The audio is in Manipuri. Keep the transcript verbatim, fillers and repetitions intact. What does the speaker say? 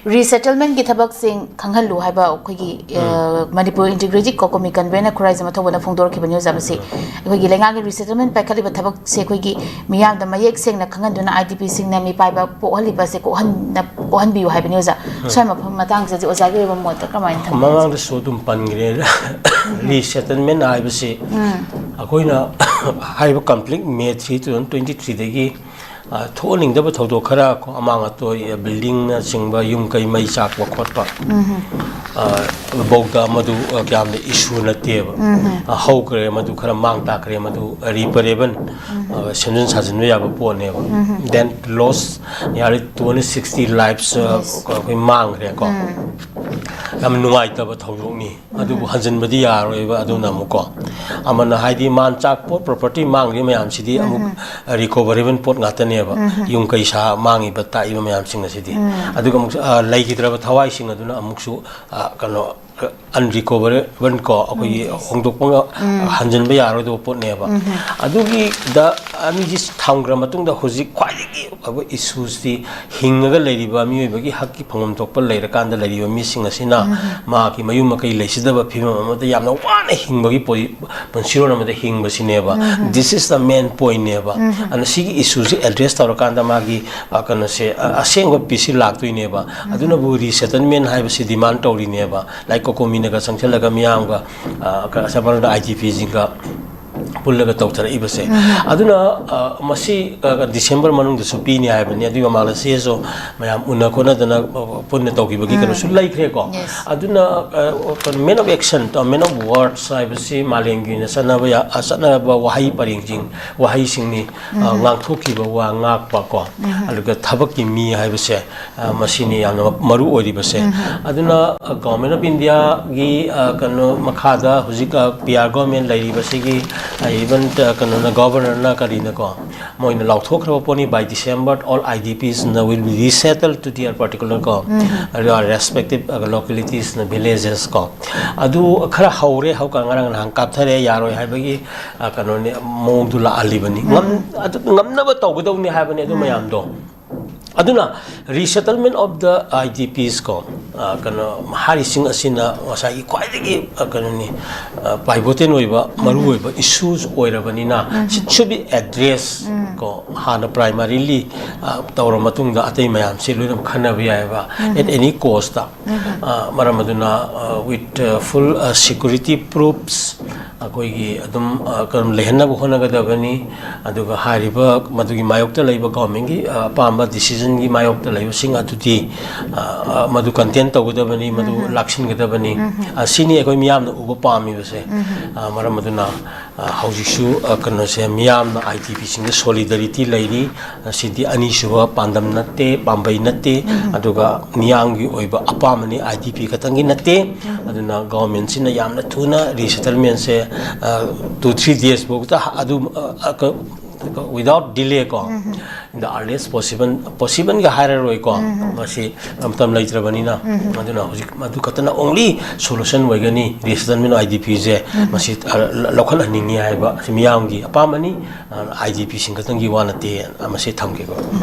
ꯔꯤꯁꯦꯇꯜꯃꯦꯟꯒꯤ ꯊꯕꯛꯁꯤꯡ ꯈꯪꯍꯜꯂꯨ ꯍꯥꯏꯕ ꯑꯩꯈꯣꯏꯒꯤ ꯃꯅꯤꯄꯨꯔ ꯏꯟꯇꯤꯒ꯭ꯔꯦꯇꯤꯛ ꯀꯣꯀꯣꯃꯤ ꯀꯟꯚꯦꯅꯔ ꯈꯨꯔꯥꯏꯖꯝ ꯑꯊꯧꯕꯅ ꯐꯣꯡꯗꯣꯔꯛꯈꯤꯕ ꯅ꯭ꯌꯨꯁ ꯑꯃꯁꯤ ꯑꯩꯈꯣꯏꯒꯤ ꯂꯩꯉꯥꯛꯀꯤ ꯔꯤꯁꯦꯇꯜꯃꯦꯟ ꯄꯥꯏꯈꯠꯂꯤꯕ ꯊꯕꯛꯁꯦ ꯑꯩꯈꯣꯏꯒꯤ ꯃꯤꯌꯥꯝꯗ ꯃꯌꯦꯛ ꯁꯦꯡꯅ ꯈꯪꯍꯟꯗꯨꯅ ꯑꯥꯏ ꯗꯤ ꯄꯤꯁꯤꯡꯅ ꯃꯤꯄꯥꯏꯕ ꯄꯣꯛꯍꯜꯂꯤꯕꯁꯦ ꯀꯣꯛꯍꯟꯅ ꯀꯣꯛꯍꯟꯕꯤꯌꯨ ꯍꯥꯏꯕ ꯅ꯭ꯌꯨꯁ꯫ ꯁ꯭ꯋꯥꯏ ꯃꯐꯝ ꯃꯇꯥꯡꯁꯤꯗꯗꯤ ꯑꯣꯖꯥꯒꯤ ꯑꯣꯏꯕ ꯃꯣꯠꯇ ꯀꯔꯝꯍꯥꯏꯅ ꯊꯝꯕꯤꯒꯦ? ꯃꯃꯥꯡꯗꯁꯨ ꯑꯗꯨꯝ ꯄꯟꯈ꯭ꯔꯦ꯫ ꯔꯤꯁꯦꯇꯜꯃꯦꯟ ꯍꯥꯏꯕꯁꯤ ꯑꯩꯈꯣꯏꯅ ꯍꯥꯏꯔꯤꯕ conflict May three two thousand twenty ꯊ꯭ꯔꯤꯗꯒꯤ ꯊꯣꯛꯍꯟꯅꯤꯡꯗꯕ ꯊꯧꯗꯣꯛ ꯈꯔ ꯀꯣ, ꯑꯃꯥꯡ ꯑꯇꯣꯏ, ꯕꯤꯜꯗꯤꯡꯅꯆꯤꯡꯕ, ꯌꯨꯝ ꯀꯩ ꯃꯩ ꯆꯥꯛꯄ ꯈꯣꯠꯄ, ꯕꯧꯗ ꯃꯗꯨ ꯌꯥꯝꯅ ꯏꯁꯨ ꯅꯠꯇꯦꯕ꯫ ꯍꯧꯈ꯭ꯔꯦ, ꯃꯗꯨ ꯈꯔ ꯃꯥꯡ ꯇꯥꯛꯈ꯭ꯔꯦ, ꯃꯗꯨ ꯔꯤꯄꯦꯔꯦꯕꯜ, ꯁꯦꯝꯖꯤꯟ ꯁꯥꯖꯤꯟꯕ ꯌꯥꯕ ꯄꯣꯠꯅꯦꯕ꯫ ꯗꯦꯟ ꯂꯣꯁ ꯌꯥꯔꯦ, ꯇꯨ ꯍꯟꯗ꯭ꯔꯦꯠ ꯁꯤꯛꯁꯇꯤ ꯂꯥꯏꯐꯁ ꯑꯩꯈꯣꯏ ꯃꯥꯡꯈ꯭ꯔꯦꯀꯣ꯫ ꯌꯥꯝ ꯅꯨꯡꯉꯥꯏꯇꯕ ꯊꯧꯗꯣꯛꯅꯤ꯫ ꯑꯗꯨꯕꯨ ꯍꯟꯖꯤꯟꯕꯗꯤ ꯌꯥꯔꯣꯏꯕ꯫ ꯑꯗꯨꯅ ꯑꯃꯨꯛꯀꯣ, ꯑꯃꯅ ꯍꯥꯏꯗꯤ ꯃꯥꯟ ꯆꯥꯛ ꯄꯣꯠ, ꯄ꯭ꯔꯣꯄꯔꯇꯤ ꯃꯥꯡꯈ꯭ꯔꯤ ꯃꯌꯥꯝꯁꯤꯗꯤ ꯑꯃꯨꯛ ꯔꯤꯀꯣꯚꯔꯦꯕꯜ ꯄꯣꯠ ꯉꯥꯛꯇꯅꯦꯕ꯫ ꯌꯨꯝ ꯀꯩ ꯁꯥ ꯃꯥꯡꯉꯤꯕ ꯇꯥꯛꯏꯕ ꯃꯌꯥꯝꯁꯤꯡ ꯑꯁꯤꯗꯤ꯫ ꯑꯗꯨꯒ ꯑꯃꯨꯛ ꯂꯩꯈꯤꯗ꯭ꯔꯕ ꯊꯋꯥꯏꯁꯤꯡ ꯑꯗꯨꯅ ꯑꯃꯨꯛꯁꯨ ꯀꯩꯅꯣ, ꯑꯟꯔꯤꯀꯣꯚꯔꯦꯕꯜ ꯀꯣ, ꯑꯩꯈꯣꯏꯒꯤ ꯍꯣꯡꯗꯣꯛꯄ ꯍꯟꯖꯤꯟꯕ ꯌꯥꯔꯣꯏꯗꯕ ꯄꯣꯠꯅꯦꯕ꯫ ꯑꯗꯨꯒꯤꯗ ꯑꯅꯤꯁꯤ ꯊꯝꯈ꯭ꯔ ꯃꯇꯨꯡꯗ ꯍꯧꯖꯤꯛ ꯈ꯭ꯋꯥꯏꯗꯒꯤ ꯐꯕ ꯏꯁꯨꯁꯤ ꯍꯤꯡꯉꯒ ꯂꯩꯔꯤꯕ ꯃꯤꯑꯣꯏꯕꯒꯤ ꯍꯛꯀꯤ ꯐꯪꯐꯝ ꯊꯣꯛꯄ ꯂꯩꯔꯀꯥꯟꯗ ꯂꯩꯔꯤꯕ ꯃꯤꯁꯤꯡ ꯑꯁꯤꯅ ꯃꯍꯥꯛꯀꯤ ꯃꯌꯨꯝ ꯃꯀꯩ ꯂꯩꯖꯗꯕ ꯐꯤꯕꯝ ꯑꯃꯗ ꯌꯥꯝꯅ ꯋꯥꯅ ꯍꯤꯡꯕꯒꯤ ꯄꯨꯟꯁꯤꯔꯣꯜ ꯑꯃꯗ ꯍꯤꯡꯕꯁꯤꯅꯦꯕ꯫ This is the main pointꯅꯦꯕ꯫ ꯑꯗꯨꯅ ꯁꯤꯒꯤ ꯏꯁꯨꯁꯤ ꯑꯦꯗ꯭ꯔꯦꯁ ꯇꯧꯔꯀꯥꯟꯗ ꯃꯥꯒꯤ ꯀꯩꯅꯣꯁꯦ, ꯑꯁꯦꯡꯕ ꯄꯤꯁꯁꯤ ꯂꯥꯛꯇꯣꯏꯅꯦꯕ꯫ ꯑꯗꯨꯅꯕꯨ ꯔꯤꯁꯦꯇꯜꯃꯦꯟ ꯍꯥꯏꯕꯁꯤ ꯗꯤꯃꯥꯟ ꯇꯧꯔꯤꯅꯦꯕ꯫ ꯂꯥꯏꯛ ꯀꯣꯀꯣꯃꯤꯅꯒ ꯆꯪꯁꯤꯜꯂꯒ ꯃꯤꯌꯥꯝꯒ, ꯑ, ꯀ-, ꯑꯁꯥꯝ ꯃꯅꯨꯡꯗ ꯑꯥꯏ ꯗꯤ ꯄꯤꯁꯤꯡꯒ ꯄꯨꯜꯂꯒ ꯇꯧꯊꯔꯛꯏꯕꯁꯦ꯫ ꯑꯗꯨꯅ, ꯑ, ꯃꯁꯤ, ꯑ, ꯗꯤꯁꯦꯝꯕꯔ ꯃꯅꯨꯡꯗꯁꯨ ꯄꯤꯅꯤ ꯍꯥꯏꯕꯅꯤ꯫ ꯑꯗꯨꯒꯤ ꯃꯃꯥꯡꯗ ꯁꯤ ꯑꯦꯁ ꯑꯣ ꯃꯌꯥꯝ ꯎꯅ ꯈꯣꯠꯅꯗꯅ, ꯑ, ꯄꯨꯟꯅ ꯇꯧꯈꯤꯕꯒꯤ ꯀꯩꯅꯣꯁꯨ ꯂꯩꯈ꯭ꯔꯦꯀꯣ꯫ ꯑꯗꯨꯅ, ꯑ, ꯀꯩꯅꯣ, man of action, man of words ꯍꯥꯏꯕꯁꯤ ꯃꯥꯂꯦꯝꯒꯤ ꯑꯣꯏꯅ ꯆꯠꯅꯕ ꯌꯥ-, ꯑ, ꯆꯠꯅꯔꯕ ꯋꯥꯍꯩ ꯄꯔꯦꯡꯁꯤꯡ, ꯋꯥꯍꯩꯁꯤꯡꯅꯤ꯫ ꯑ, ꯉꯥꯡꯊꯣꯛꯈꯤꯕ ꯋꯥ ꯉꯥꯛꯄ ꯀꯣ, ꯑꯗꯨꯒ ꯊꯕꯛꯀꯤ ꯃꯤ ꯍꯥꯏꯕꯁꯦ, ꯑ, ꯃꯁꯤꯅꯤ ꯌꯥꯝꯅ ꯃꯔꯨ ꯑꯣꯏꯔꯤꯕꯁꯦ꯫ ꯑꯗꯨꯅ, ꯑ, Government of Indiaꯒꯤ, ꯑ, ꯀꯩꯅꯣ ꯃꯈꯥꯗ ꯍꯧꯖꯤꯛ, ꯑ, ꯄꯤ ꯑꯥꯔ government ꯂꯩꯔꯤꯕꯁꯤꯒꯤ, ꯑ, even, ꯑ, ꯀꯩꯅꯣꯅ, governorꯅ ꯀꯔꯤꯅꯀꯣ, ꯃꯣꯏꯅ ꯂꯥꯎꯊꯣꯛꯈ꯭ꯔꯕ ꯄꯣꯠꯅꯤ, by December all I D Psꯅ will be resettled to their particular ꯀꯣ, ꯑꯗꯨꯒ respective, ꯑ, localitiesꯅ, villages ꯀꯣ꯫ ꯑꯗꯨ ꯈꯔ ꯍꯧꯔꯦ, ꯍꯧꯀ ꯉꯔꯥꯡ ꯅꯍꯥꯟ ꯀꯥꯞꯊꯔꯦ, ꯌꯥꯔꯣꯏ ꯍꯥꯏꯕꯒꯤ, ꯑ, ꯀꯩꯅꯣꯅꯤ, ꯃꯑꯣꯡꯗꯨ ꯂꯥꯛꯍꯜꯂꯤꯕꯅꯤ꯫ ꯉꯝ-, ꯑꯗꯨ ꯉꯝꯅꯕ ꯇꯧꯒꯗꯧꯅꯤ ꯍꯥꯏꯕꯅꯤ ꯑꯗꯨ ꯃꯌꯥꯝꯗꯣ꯫ ꯑꯗꯨꯅ resettlement of the I D Ps ꯀꯣ, ꯑ, ꯀꯩꯅꯣ, ꯍꯥꯏꯔꯤꯁꯤꯡ ꯑꯁꯤꯅ ꯉꯁꯥꯏꯒꯤ ꯈ꯭ꯋꯥꯏꯗꯒꯤ, ꯑ, ꯀꯩꯅꯣꯅꯤ, ꯑ, pivotal ꯑꯣꯏꯕ, ꯃꯔꯨꯑꯣꯏꯕ issues ꯑꯣꯏꯔꯕꯅꯤꯅ, it should be address ꯀꯣ, ꯍꯥꯟꯅ primarily, ꯑ, ꯇꯧꯔ ꯃꯇꯨꯡꯗ ꯑꯇꯩ ꯃꯌꯥꯝꯁꯤ ꯂꯣꯏꯅꯃꯛ ꯈꯟꯅꯕ ꯌꯥꯏꯑꯕ, at any cost. ꯑ, ꯃꯔꯝ ꯑꯗꯨꯅ, ꯑ, with, ꯑ, full, ꯑ, security proofs ꯑꯩꯈꯣꯏꯒꯤ ꯑꯗꯨꯝ, ꯑ, ꯀꯔꯝ ꯂꯩꯍꯟꯅꯕ ꯍꯣꯠꯅꯒꯗꯕꯅꯤ꯫ ꯑꯗꯨꯒ ꯍꯥꯏꯔꯤꯕ ꯃꯗꯨꯒꯤ ꯃꯥꯌꯣꯛꯇ ꯂꯩꯕ government ꯀꯤ, ꯑ, ꯑꯄꯥꯝꯕ decision ꯒꯤ ꯃꯥꯌꯣꯛꯇ ꯂꯩꯕꯁꯤꯡ ꯑꯗꯨꯗꯤ, ꯑ, ꯑ, ꯃꯗꯨ content ꯇꯧꯒꯗꯕꯅꯤ, ꯃꯗꯨ ꯂꯥꯛꯁꯤꯟꯒꯗꯕꯅꯤ꯫ ꯑ, ꯁꯤꯅꯤ ꯑꯩꯈꯣꯏ ꯃꯤꯌꯥꯝꯅ ꯎꯕ ꯄꯥꯝꯃꯤꯕꯁꯦ꯫ ꯑ, ꯃꯔꯝ ꯑꯗꯨꯅ, ꯑ, ꯍꯧꯖꯤꯛꯁꯨ, ꯑ, ꯀꯩꯅꯣꯁꯦ, ꯃꯤꯌꯥꯝꯅ I D P ꯁꯤꯡꯗ solidarity ꯂꯩꯔꯤ꯫ ꯑ, ꯁꯤꯗꯤ ꯑꯅꯤꯁꯨꯕ ꯄꯥꯟꯗꯝ ꯅꯠꯇꯦ, ꯄꯥꯝꯕꯩ ꯅꯠꯇꯦ, ꯑꯗꯨꯒ ꯃꯤꯌꯥꯝꯒꯤ ꯑꯣꯏꯕ ꯑꯄꯥꯝꯕꯅꯤ, I D P ꯈꯛꯇꯪꯒꯤ ꯅꯠꯇꯦ꯫ ꯑꯗꯨꯅ government ꯁꯤꯅ ꯌꯥꯝꯅ ꯊꯨꯅ resettlement ꯁꯦ, ꯑ, two three days ꯐꯥꯎꯗ ꯑꯗꯨ, ꯑ, ꯑ, ꯀ-, without delay ꯀꯣ, in the earliest possible, possible ꯒ ꯍꯥꯏꯔꯔꯣꯏꯀꯣ, ꯃꯁꯤ ꯃꯇꯝ ꯂꯩꯇ꯭ꯔꯕꯅꯤꯅ꯫ ꯑꯗꯨꯅ ꯍꯧꯖꯤꯛ ꯃꯗꯨ ꯈꯛꯇꯅ only solution ꯑꯣꯏꯒꯅꯤ꯫ Resettlement I D P ꯁꯦ ꯃꯁꯤ, ꯑ, ꯂ-, ꯂꯧꯈꯠꯍꯟꯅꯤꯡꯉꯤ ꯍꯥꯏꯕ ꯑꯁꯤ ꯃꯤꯌꯥꯝꯒꯤ ꯑꯄꯥꯝꯕꯅꯤ꯫ ꯑ, I D P ꯁꯤꯡ ꯈꯛꯇꯪꯒꯤ ꯋꯥ ꯅꯠꯇꯦ꯫ ꯑ, ꯃꯁꯤ ꯊꯝꯒꯦꯀꯣ꯫